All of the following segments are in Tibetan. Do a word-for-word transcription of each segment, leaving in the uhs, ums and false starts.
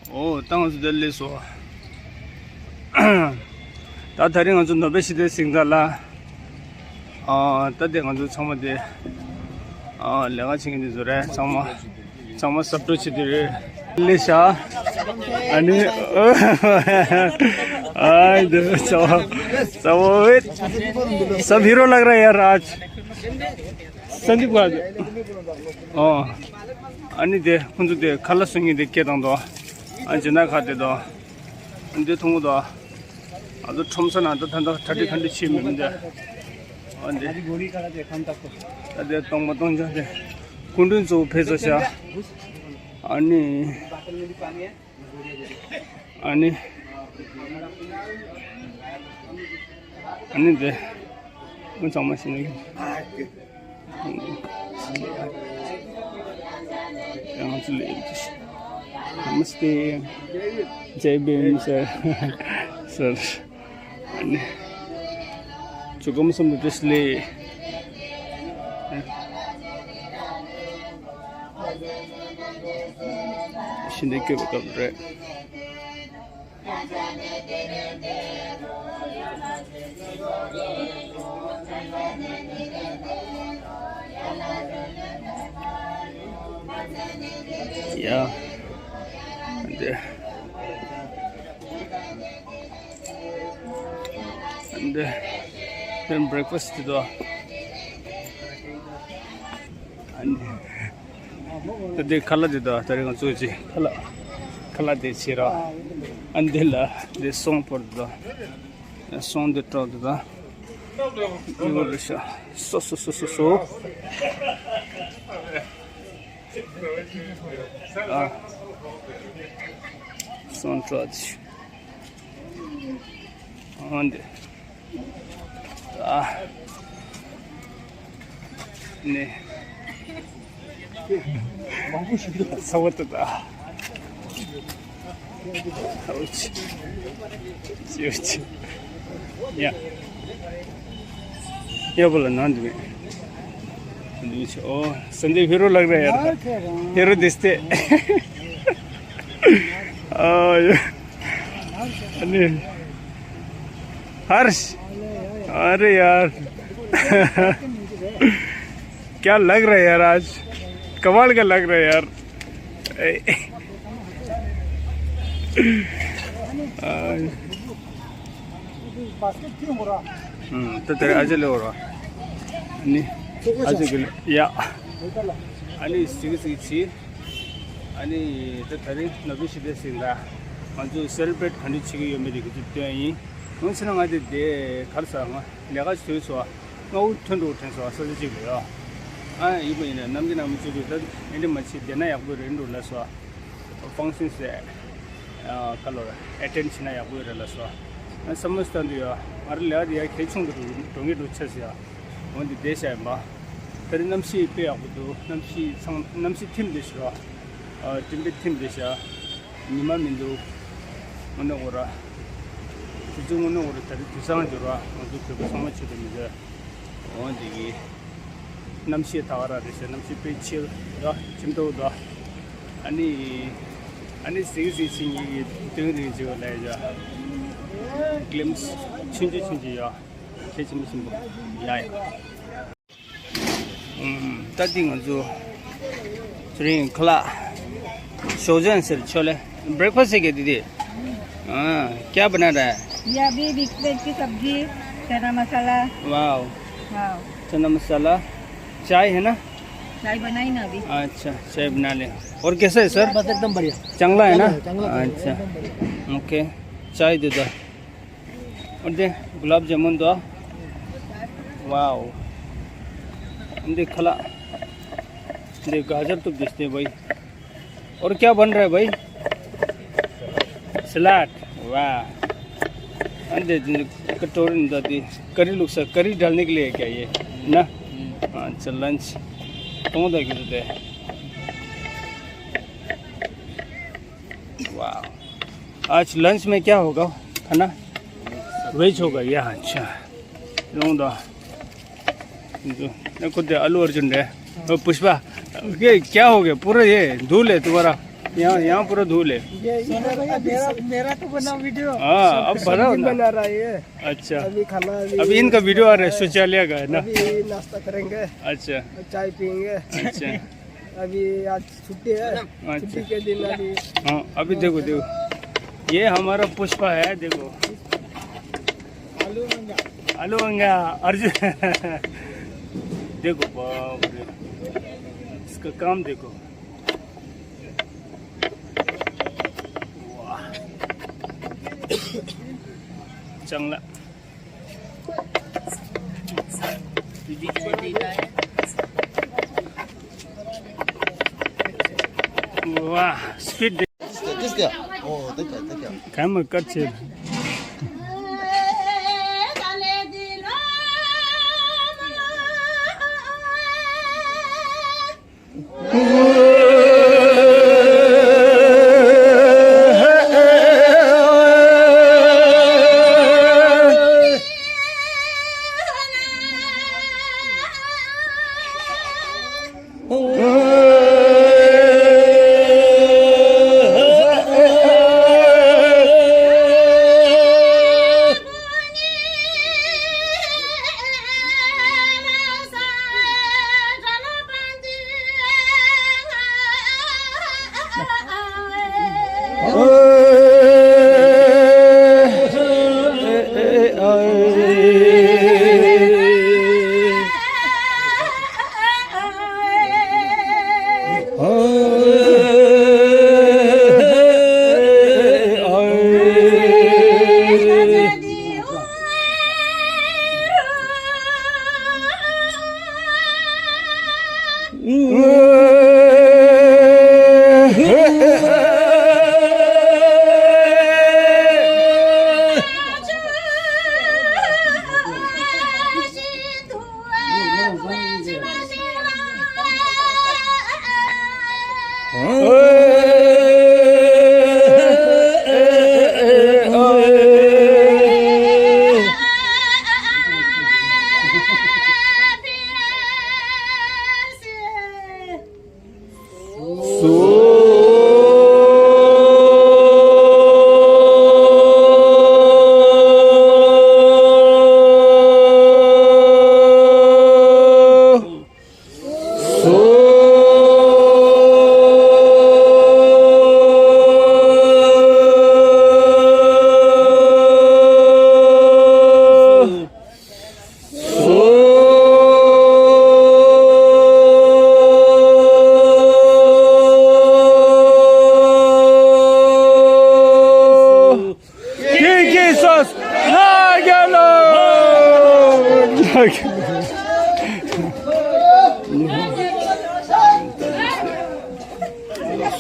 ཨོ། ད་ང་ཚོ་འདིར་སླེབས་སོང་། ད་དེ་རིང་ང་ཚོ་ནོ་བེལ་ཞི་བདེའི་གཟེངས་རྟགས་ལ། ཨ། ད་དེ་ང་ཚོ་ཚང་མ་དེ། ཨ། ལས་ཀ་བྱེད་མཁན་དེ་ཚོ་རེད། ཚང་མ། ཚང་མ་གཟབ་སྤྲོས་བྱེད་དུས་རེད། ལེ་ཤ། ཨ་ནི། ཨ། འདི་ཚ་བ། ཚ་བ་ཨེ། सब हीरो लग रहा है यार आज। संदीप का। ཨོ། ཨ་ནི་དེ་ཁོང་ཚོ་དེ་ཁ་ལག་བཟོ་མཁན་དེ་སྐད་བཏང་འདུག། ཨ། སྦྱིན་བདག་ཁ་དེ་དང་། ཨ་ནི་དེ་མཐོང་གི་འདུག། ཨ། ང་ཚོ་ཁྲོམ་ས་ནང་ད་ད་ད་གྲ་སྒྲིག་ག་འདྲ་བྱེད་མི་མི་འདྲ། ཨ་ནི་དེ། ད་དེ་སྟོང་པ་སྟོང་རྐྱང་དེ། སྐུ་མགྲོན་གཙོ་བོ་ཕེབས་སོང་ཤག། ཨ་ནི། ཨ་ནི། ཨ་ནི་དེ། ང་ཚང་མ་ཤེས་ནི། नमस्ते। जय भीम सर। सर। ཨ་ནི། चुकम समृद्धि श्री। ཤིན་ཏུ་སྐྱོ་བའི་སྐབས་རེད། ཡ། འདི། འདི། འདི་བྷི་རེག་ཕ་སི་ཊི་དེ་དོ། ཨ་ནི། ད་འདི་ཁ་ལག་དེ་དོ། ད་རེས་ང་ཚོ་ཅི་ཁ་ལག་ཁ་ལག་དེ་བྱེད་ར། ཨ་ནི་འདི་ལ་འདི་སོང་པོར་དོ། སོང་འདི་སྤྲོ་དེ་དོ། འདི་བོ་རེད་ཤག། སོ་སོ་སོ་སོ་སོ། ཨ། སོང་སྤྲོ་དེ། འོན་ཏེ། ཨ། ནི། ཚ་བོ་ཏི་ད། ཨོ་ཆི། ཅི་ཡོད་ཆི། ཡ། ཡ་བོ་ལ་ནང་དུ་མེད། འདུག་ཆི། ཨོ། संदीप हीरो लग रहा है यार। हीरो दिखते। ཨ། ཡ། अनिल। हर्ष। अरे यार। क्या लग रहा है यार आज? कमाल का लग रहा है यार। ད་དེར་ཨ་ཅེ་ལེ་འོ་ར། ནི། ཨ་ཅེ་གི་ལེ། ཡ། ཨ་ནི་སིག་སིག་ཆི། ཨ་ནི་ད་དེ་རིང་ནོ་བེལ་ཞི་བདེའི་གཟེངས་རྟགས། ང་ཚོ་སེ་ལེ་བྷི་རེཊ་ག་འདྲ་བྱེད་ཀྱི་ཡོད་མེད་དེ་གི་ཚུལ་སྟོན་ཡིན། ཡང་ཕྱིན་ན་ང་དེ་དེ་གར་ས་ང་ལས་ཀ་བྱེད་སོ། ང་འུ་ཐོན་འགྲོ་དྲན་སོ་ས་ཆ་གཅིག་ལ་ཡོད། ཨ་ཡིན་པ་ཡིན་ན་ནམ་གྱི་ནང་མི་ཚོས་ཀྱི་ད་ཨེ་འདྲ་མ་བྱེད་བསྡད་ན་ཡག་པོ་རེད་འགྲོ་ལ་སོ། ཕང་ཤན་སེ། ཨ་ཀ་ལོར་ཨེ་ཊེན་ཌི་བྱེད་ན་ཡག་པོ་རེད་ལ་སོ། ཨ་བསམ་བློ་བཏང་དུས་ཡོད། ང་རང་ལས་ཀ་དེ་ཡ་གལ་ཆུང་དུ་འགྲོ་འགྲོ་ངེས་འགྲོ་ཆགས་སོ་ཡ། འོན་ཏེ་བསྡད་བཞག་ཡིན་པ། ད་རེས་གནམ་གཤིས་དཔེ་ཡག་པོ་འདུག། གནམ་གཤིས་ཚང་གནམ་གཤིས་ཐིམ་བསྡད་ཤག། ཨ་སྤྲིན་པ་ཐིམ་བསྡད་ཤག། ཉི་མ་མི་འདུག། དངོས་གནས་འོ་ར། དུས་ཚོད་དངོས་གནས་འོ་ར། ད་རེས་དུས་སང་འགྱུར་བ་ང་ཚོ་བོད་པ་ཚང་མ་ཆེད་དུ་མི་འདོད། འོ་འདི་གི། གནམ་གཤིས་ད་ག་རང་རེད་ཤག། གནམ་གཤིས་དཔེ་ཆེ་ལ་ཁྱིམ་ཐོག་ད། ཨ་ནི། ཨ་ནི་ཟིག་ཟིག་ཕྱི་ཉིན་གྱི་སྟེང་རིང་ཅིག་ལ་ཡ། གླིམ་སི་ཆུང་ཆུང་ཆུང་ཆུང་ཡ། ཁྱེད་ཆེན་པོ་ཆེན་པོ་ཡ་ཡ། ད་འདི་ང་ཚོ་ཚེ་རིང་ཁ་ལག་ཞོགས་ཇ་ཟེར་ཆོག་ལེ། ब्रेकफास्ट है क्या दीदी? हाँ, क्या बना रहा है? ये अभी मिक्स वेज की सब्जी, चना मसाला। वाओ। हाँ। चना मसाला। चाय है ना? चाय बनाई ना अभी। अच्छा, चाय बना ले। और कैसा है सर? बस एकदम बढ़िया। चांगला है ना? चांगला है, चांगला है, अच्छा। एकदम बढ़िया। ओके। चाय दे दो। और दे, गुलाब जामुन दो। वाओ। दे खला। दे गाजर तो बेचते हैं भाई। और क्या बन रहा है भाई? सलाद। वाह। अंदर कटोरी में डाल दी। करी लुक सा, करी डालने के लिए है क्या ये? ना? अच्छा, लंच। तो दे। वाह। आज लंच में क्या होगा खाना? वेज होगा या? अच्छा। लौंग दो। देखो दे, अल्लू अर्जुन है। ओ पुष्पा, ये क्या हो गया? पूरा ये धूल है तुम्हारा। यहाँ, यहाँ पूरा धूल है। ये इधर अभी मेरा, मेरा तो बना वीडियो। हाँ, अब सब बनाओ सब्जी ना। बना रहा है ये। अच्छा। अभी खाना, अभी अभी इनका वीडियो आ रहा है, शौचालय का है ना? अभी नाश्ता करेंगे। अच्छा। चाय पियेंगे। अच्छा। अभी आज छुट्टी है। अच्छा। छुट्टी के दिन अभी। हाँ, अभी देखो, देखो, ये हमारा पुष्पा है, देखो। आलू मंगा। आलू मंगा, अर्जुन। देखो, बाप रे, इसका काम देखो। वाह। चांगला। वाह, स्पीड दे। This there, this there. Oh, thank you, thank you. काम कर छे।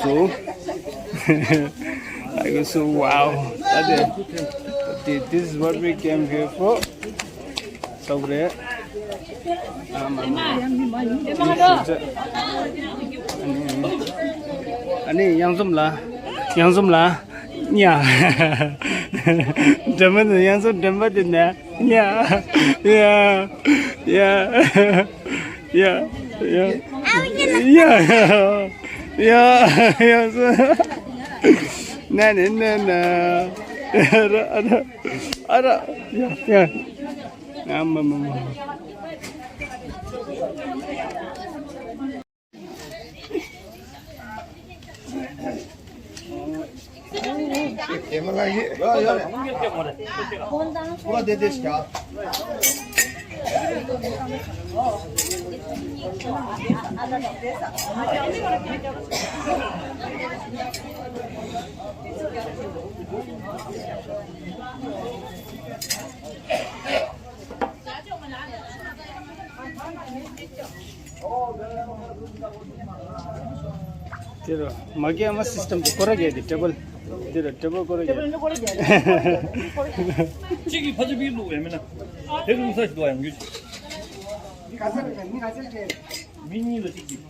So, I go so, wow. That is, this is what we came here for. Sobre. ཨ་ནི་གཡང་འཛོམས་ལ། གཡང་འཛོམས་ལ། ཉ། འདྲེན་པ་དེ་གཡང་འཛོམས་འདྲེན་པ་དེ་ནས། ཉ། ཡ། ཡ། ཡ། ཡ། ཡ། ཡ། གཡང་འཛོམས། ན་ནི་ན་ན། ཨ་ར་ཨ་ར། ཨ་ར། ཡ། ཡ། ཨ་མ་མ་མ། དེ་རུ་མ་གི་ཨ་མ་སིས་ཊམ་དེ་སྐོར་ར་གི་དེ་ཊེ་བལ། དེ་རུ་ཊེ་བལ་སྐོར་ར་གི། གཅིག་གིས་ཕ་ཚོ་བི་ལུག་ཡང་མིན་ན། དེ་ལུག་ས་ཞིག་འདུག་ཡང་རྒྱུ་ཅིག་མི་གཉིས་ལ་གཅིག་གིས།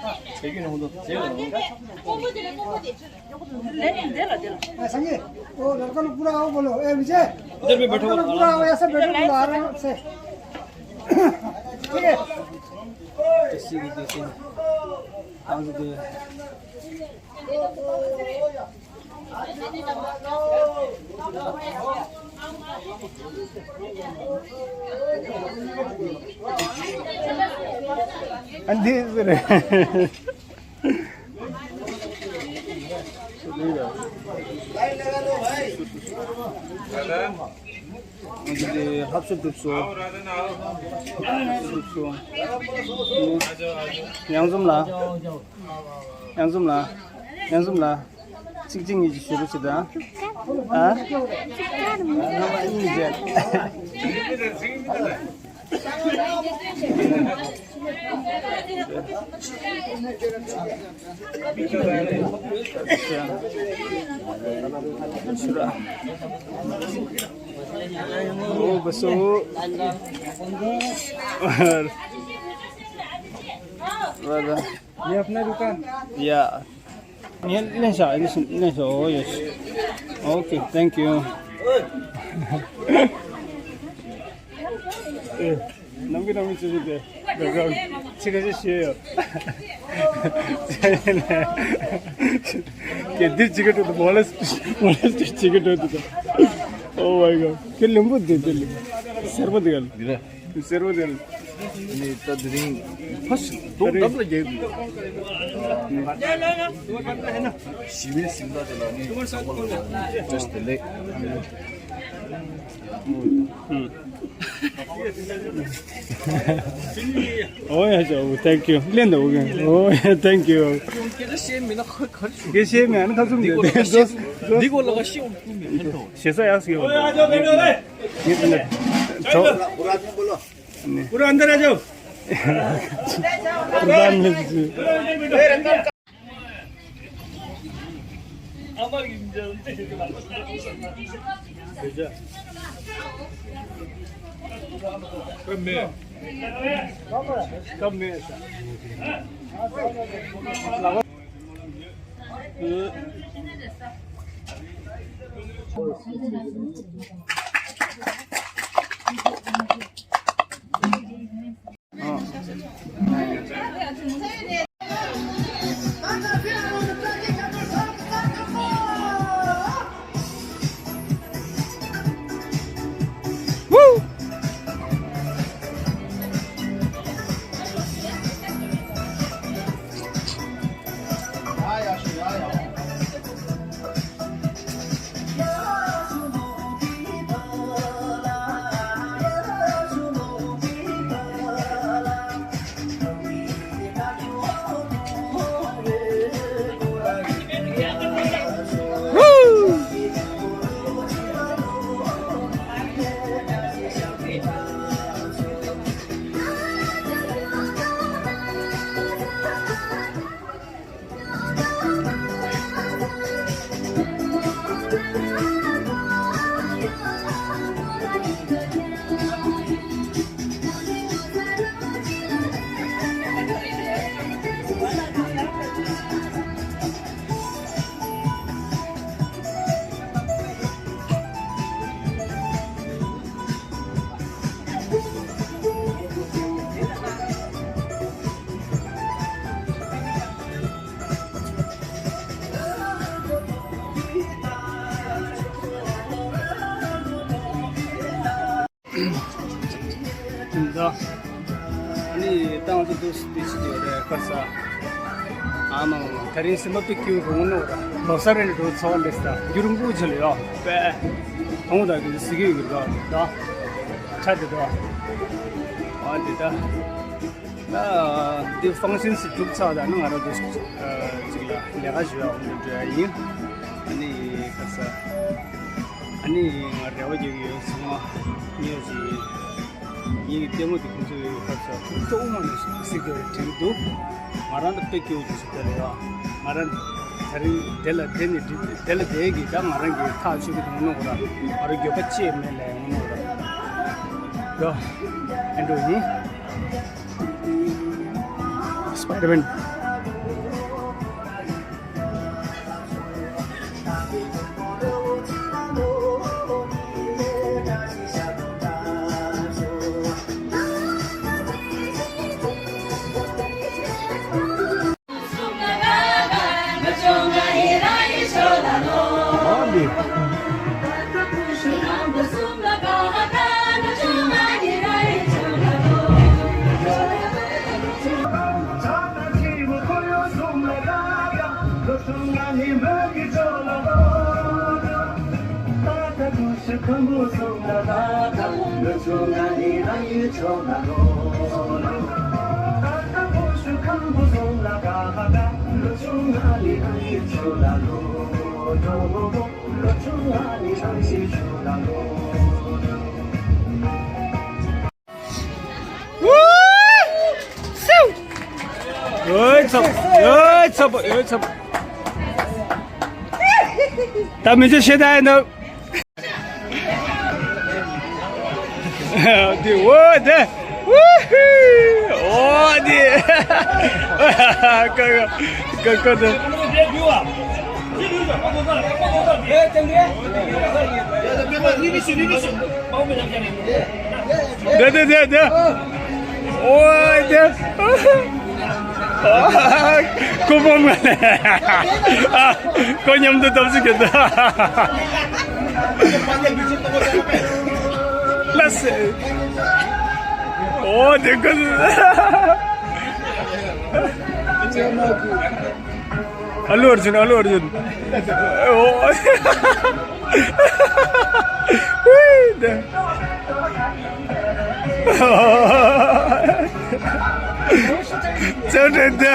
हाँ, संजय, वो लड़का लोग पूरा आओ बोलो। ए, विजय, इधर भी बैठो। लड़का लोग पूरा आओ, ऐसे बैठो बोलो, आराम से। ठीक है। འདི་ལྷབ་སུ་གྲུབ་སོ། གྲུབ་སོ། ཡང་འཛོམས་ལ། ཡང་འཛོམས་ལ། ཡང་འཛོམས་ལ། གཅིག་གཅིག་གཉིས་ཀྱི་ཞུ་རུ་ཅི་དང་། ཨ། གཉིས་བྱས། ཨོ་བསོ། ये अपना दुकान। या। ये ले सा, ये ले सा, ओ यस। Okay, thank you. नमक नमक चीज दे। चिकन से शेयर। के दिस चिकन तो बोलस, बोलस चिकन तो। Oh my God। के लिंबू दे दे लिंबू। शरबत गल। दिला। शरबत गल। ནི་ད་དེ་རིང་ཕ་ཞིག་ཏོག་ཏོག་ལ་རྒྱག་དགོས། ཞི་བའི་སིམ་ལ་དེ་ལ་ནི་ཟ་མ་ལ་བཀྲ་ཤིས་བདེ་ལེགས། ཨོ་ཡ་ཅོ་ཐེང་ཀིའུ། ལེན་ད་འོ་གི། ཨོ་ཡ་ཐེང་ཀིའུ། སྐད་ཆ་བཤད་མེད་ན་ཁ་ཁ་རེ་ཞུ། སྐད་ཆ་བཤད་མེད་ན་ཁ་ཚུམ་འདི་སྐོར་ལ་ཁ་ཚུམ་འདི་སྐོར་ལ་ཁ་ཤེས་འོང་ཀུ་མེད་ཁ་ཐོག་ཞེ་ས་ཡག་སྐྱེ་བ། ངེད་ཚོ་ནི་གྲོ། पूरा अंदर आ जाओ। प्रधानमंत्री जी। कब में? कब में? ད་ནི་ཏང་ཙུ་ཏུ་སི་པི་ཆི་དེ་རེ་ཁར་ས། ཨ་མ་མ་ད་རིང་སེམས་པ་དཔེ་སྐྱིད་རུང་ནོ་ར། ལོ་གསར་རེ་འགྲོ་ཚོགས་ལེ་ས་རྒྱུ་རུང་པོ་ཆེ་ལ་ཡོད་པས། ཐོང་ད་གི་སི་གི་གི་ར་ད་ཆ་དེ་ད། ཨ་དེ་ད། ད་འདི་ཕང་ཤན་སི་གྲུབ་ཚར་ད་ནི་ང་རང་དུ་ཅིག་ལ་ལས་ཀ་ཞུ་ཡག་འོང་དུ་འགྲོ་ཡ་ཡིན། ཨ་ནི་ཁ་ས། ཨ་ནི་ང་རེ་བ་རྒྱག་གི་ཡོད་ཚང་མ་ཉེ་ཅིག་ཡིན་ལྟད་མོ་དེ་ཁོང་ཚོའི་ཁ་ས་ཁོང་ཚོ་དབུ་མ་ནས་སི་གི་རེ་དྲན་འདུག་ང་རང་ད་དཔེ་སྐྱིད་པོ་ཞིག་ད་ལས་ཡ། ང་རང་ད་རིང་དེ་ལ་དེ་ནས་འགྲིག་དེ་ལ་དེ་གི་ད་ང་རང་གི་ཐག་ཆོད་གི་དང་ནོ་ར། ང་རང་འགྱོད་པ་ཅི་ཡང་མེད་ལས་ཡོང་ནོ་ར། ཡ། ཨེ་འགྲོ་ཡིན། སི་པའི་ཌར་མེན། ཡོད་ཚབ། ཡོད་ཚབ། ཡོད་ཚབ། ད་མི་ཚེ་ཤེས་ད་ཡིན་ནོ། འདི་འོ་དེ། འོ་དེ། ཀ་ཀ་ཀ་ཀ་དེ། དེ་དེ་དེ་དེ། འོ་དེ། ཁོ་བོ་མ་ལེ། ཁོ་མཉམ་དུ་ཐབས་སུ་གྱུར་ཏོ། ལགས་སེ། འོ་དེ་ཁོ། ཨ་ལུ་ཨར་ཇུན། ཨ་ལུ་ཨར་ཇུན། འོ། ཧུའི་དེ། ཅོ་ཏྲེ་དེ།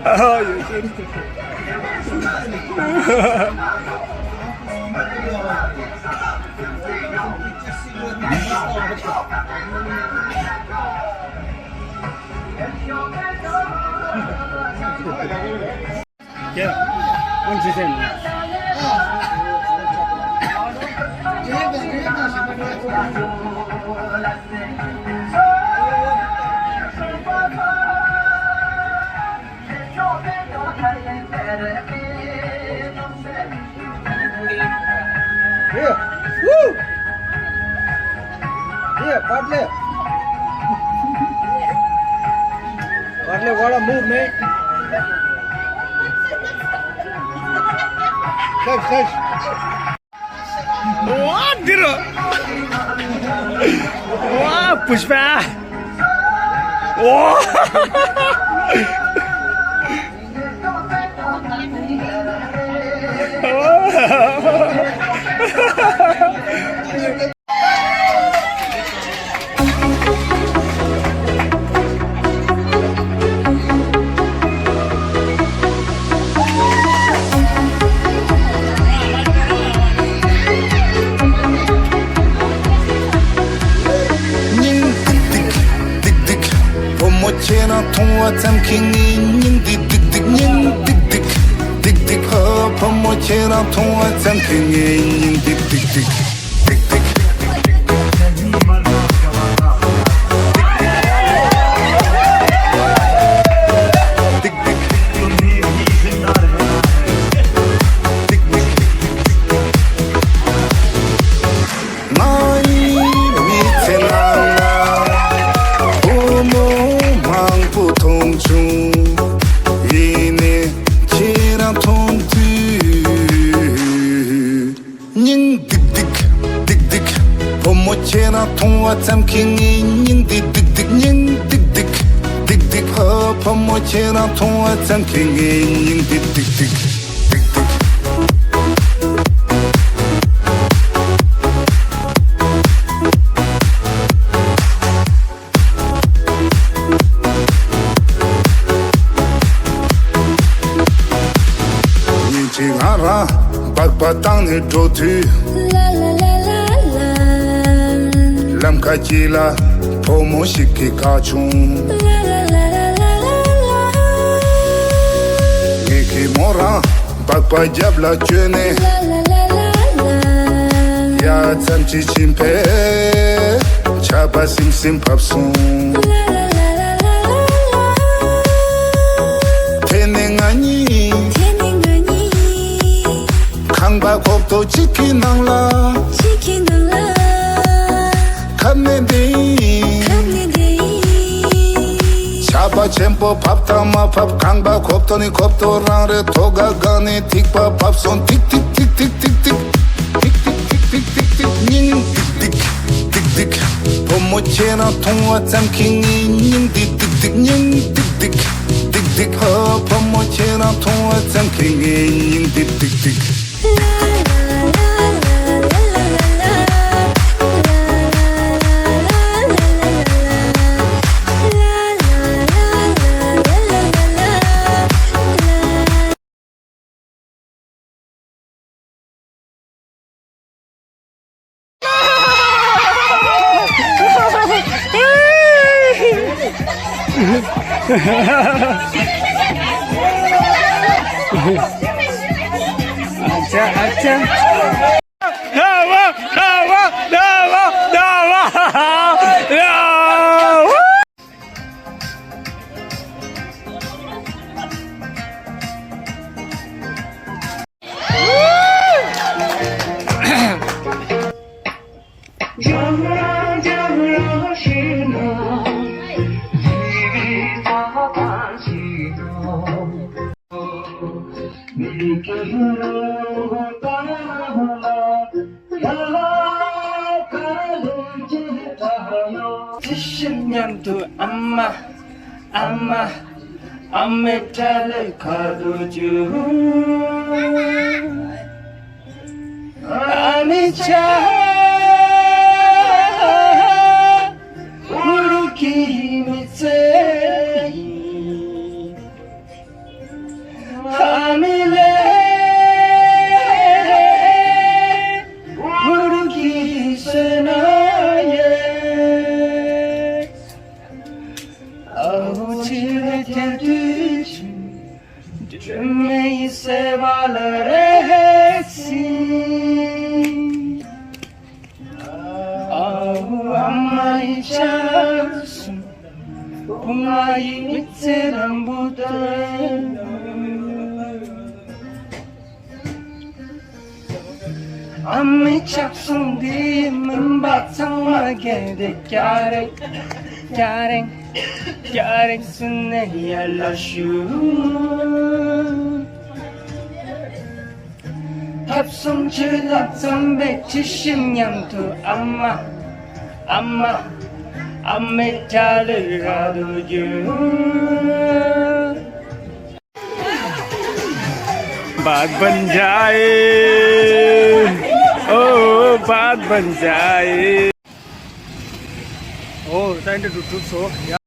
ཨ་ཡོད་ཅོ་ཏྲེ། Yeah. Woo! Yeah, Bartley. Bartley, what a move, man. Touch, touch. ཝ་འདི་རུ། ཝ་པུཤ་པ། ཝ། སྙིང་ཏིག་ཏིག་ཏིག་ཏིག། བུ་མོ་ཁྱེད་རང་མཐོང་བ་ཙམ་གྱིས་ངའི་སྙིང་འདི་ཏིག་ཏིག། སྙིང་ཏིག་ཏིག་ཏིག་ཏིག། ཨ། བུ་མོ་ཁྱེད་རང་མཐོང་བ་ཙམ་གྱིས་ངའི་སྙིང་འདི་ཏིག་ཏིག་ཏིག་ཏིག། ང་ཡི་མི་ཚེ་ནང་ལ་བུ་མོ་མང་པོ་མཐོང་བྱུང་། ཡིན་ནའི་ཁྱེད་རང་མཐོང་དུས་སྙིང་ཏིག་ཏིག་ཏིག་ཏིག། བུ་མོ་ཁྱེད་རང་མཐོང་བ་ཙམ་གྱིས་ངའི་སྙིང་འདི་ཏིག་ཏིག། སྙིང་ཏིག་ཏིག་ཏིག་ཏིག། ཨ། བུ་མོ་ཁྱེད་རང་མཐོང་བ་ཙམ་གྱིས་ངའི་སྙིང་འདི་ཏིག་ཏིག་ཏིག་ཏིག། ཉིན་གཅིག་ང་རང་སྦག་སྦག་བཏང་ནས་འགྲོ་དུས། ལམ་ཁ་དཀྱིལ་ལ་བུ་མོ་ཞིག་གིས་བཀག་བྱུང་། ངེད་ཀྱིས་མོ་རང་སྦག་སྦག་རྒྱབ་ལ་བསྐྱོན་ནས། ཡར་མཚམས་ཅིག་ཕྱིན་པས་ཆར་པ་སིམ་སིམ་བབས་སོང་། དེ་ནས་ང་གཉིས། དེ་ནས་ང་གཉིས། ཁང་པ་ཁོག་ཏོ་གཅིག་གི་ནང་ལ། གཅིག་གི་ནང་ལ། ཁ་ནས་འདི། ཁ་ནས་འདི། ཆར་པ་ཆེན་པོ་བབས་དང་མ་བབས། ཁང་པ་ཁོག་ཏོ་ནི་ཁོག་ཏོ་རང་རེད། ཐོག་ཁ་སྒང་ནས་ཐིགས་པ་བབས་སོང་། ཐིག་ཐིག་ཐིག་ཐིག་ཐིག་ཐིག། ཐིག་ཐིག་ཐིག་ཐིག་ཐིག་ཐིག། སྙིང་ཏིག་ཏིག་ཏིག་ཏིག། བུ་མོ་ཁྱེད་རང་མཐོང་བ་ཙམ་གྱིས་ངའི་སྙིང་འདི་ཏིག་ཏིག། སྙིང་ཏིག་ཏིག་ཏིག་ཏིག། ཨ། བུ་མོ་ཁྱེད་རང་མཐོང་བ་ཙམ་གྱིས་ངའི་སྙིང་འདི་ཏིག་ཏིག། ཨ་ཅག་ཨ་ཅག་དེ་བཞིན་མཉམ་དུ་ཨ་མ། ཨ་མ། ཨ་མའི་སྐྲ་ལོའི་ཁ་དོག་བསྒྱུར། ཨ་མའི་ལྕགས་འུ་རུ་གི་མི་ཚེ་ཡིན། ཨ་མའི་ལས་འུ་རུ་གི་བསོད་ནམས་ཡིན། ཨ་ཧུ་ཅི་རེ་ཏེ་དུས་ཆུ། སྒྲོན་མེ་ཡི་སེ་བ་ལ་རེག་སྲིད། ཨ་ཧུ་ཨ་མ་ཡི་ལྕགས་ཟུང་། བུ་ང་ཡི་མི་ཚེ་རིང་པོ་དང་། ཨ་མའི་ལྕགས་ཟུང་འདིས་མུན་པ་ཚང་མ་བརྒལ་ཏེ་སྐྱ་རེངས། སྐྱ་རེངས། སྐྱ་རེངས་སུ་ནས་ཡར་ལ་ཞུ། ཐབ་གསུམ་ཆུ་ལྷག་འཚམ་པའི་དྲི་ཞིམ་མཉམ་དུ་ཨ་མ། ཨ་མ། ཨ་མའི་སྐྲ་ལོའི་ར་དོ་བསྒྱུར། बात बन जाए, ओ बात बन जाए। Oh, time to do so.